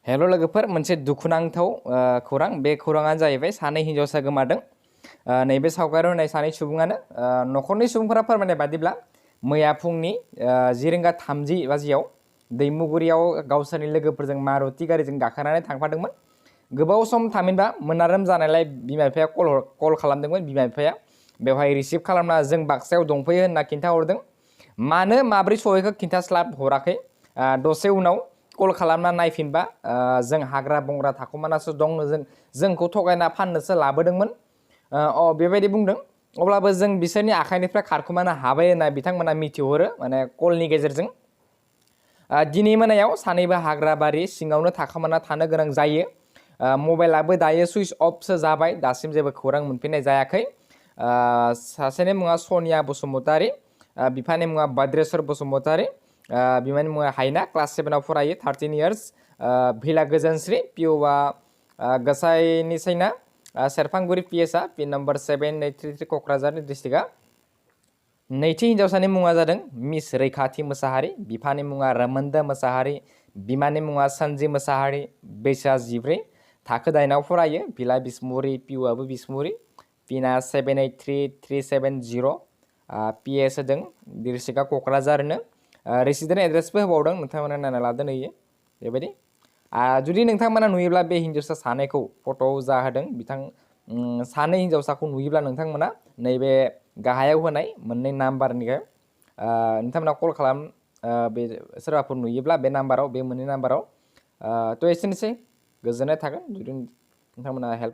हेल' लोगोफोर मोनसे दुखुनांथाव खौरां बे खौराङानो जाहैबाय सानै हिनजावसा गोमादों नैबे सावगारियाव होनाय सानै सुबुङानो न'खरनि सुबुंफोरा फोरमायनाय बादिब्ला मैया फुंनि 10:30 बाजियाव दैमुगुरियाव गावसोरनि लोगोफोरजों मारुति गारिजों गाखोनानै थांफादोंमोन। गोबाव सम थामहिनबा मोनारोम जानायलाय बिमा बिफाया कल खालामदोंमोन। बिमा बिफाया बेवहाय रिसिभ खालामना जों बाक्सायाव दंफैयो होनना खिन्थाहरदों। मानो माब्रै सहैखो खिन्थास्लाब हराखै। दसे उनाव कल खालामना नायफिनबा जों हाग्रा बंग्रा थाखुमानासो दं, जोंखौ थगायना फाननोसो लाबोदोंमोन बेबायदि बुंदों। अब्लाबो जों बिसोरनि आखाइनिफ्राय खारखुमानो हाबाय होनना बिथांमोना मिथिहरो माने कलनि गेजेरजों। दिनै मोनायाव सानैबो हाग्रा बारि सिङावनो थाखोमाना थानो गोनां जायो। मबाइलाबो दायो सुइच अफसो जाबाय, दासिम जेबो खौरां मोनफिननाय जायाखै। सासेनि मुङा सनिया बसुमतारी, बिफानि मुङा भद्रेश्वर बसुमतारी, बिमानि मुङा हायना, क्लास 7आव फरायो, 13 इयार्स। भिला गोजोनश्री, पिअआ गसाइनि सैना, सेरफांगुरि पिएसआ पिन नम्बर 7833 क'क्राझार डिस्ट्रिक्टआ। नैथि हिनजावसानि मुङा जादों मिस रैखाथि मोसाहारि, बिफानि मुङा रमोन्द मोसाहारि, बिमानि मुङा सन्जि मोसाहारि, बैसोआ 14, थाखो 8आव फरायो, भिला बिसमुरि, पिअआबो बिसमुरि, पिना 783370, पिएस होदों, डिस्ट्रिक्टआ क'क्राझारनो। रेसिडेन्ट एड्रेसबो होबावदों, नोंथांमोना नायना लादो नैयो बेबायदि। जुदि नोंथांमोना नुयोब्ला बे हिनजावसा सानैखौ फट'आव जा होदों बिथां सानै हिनजावसाखौ नुयोब्ला नोंथांमोना नैबे गाहायाव होनाय मोननै नाम्बारनिफ्राय नोंथांमोना कल खालाम, बे सोरबाफोर नुयोब्ला बे नाम्बाराव, बे मोननै नाम्बाराव। थ' एसेनोसै, गोजोननाय थागोन जुदि नोंथांमोना हेल्प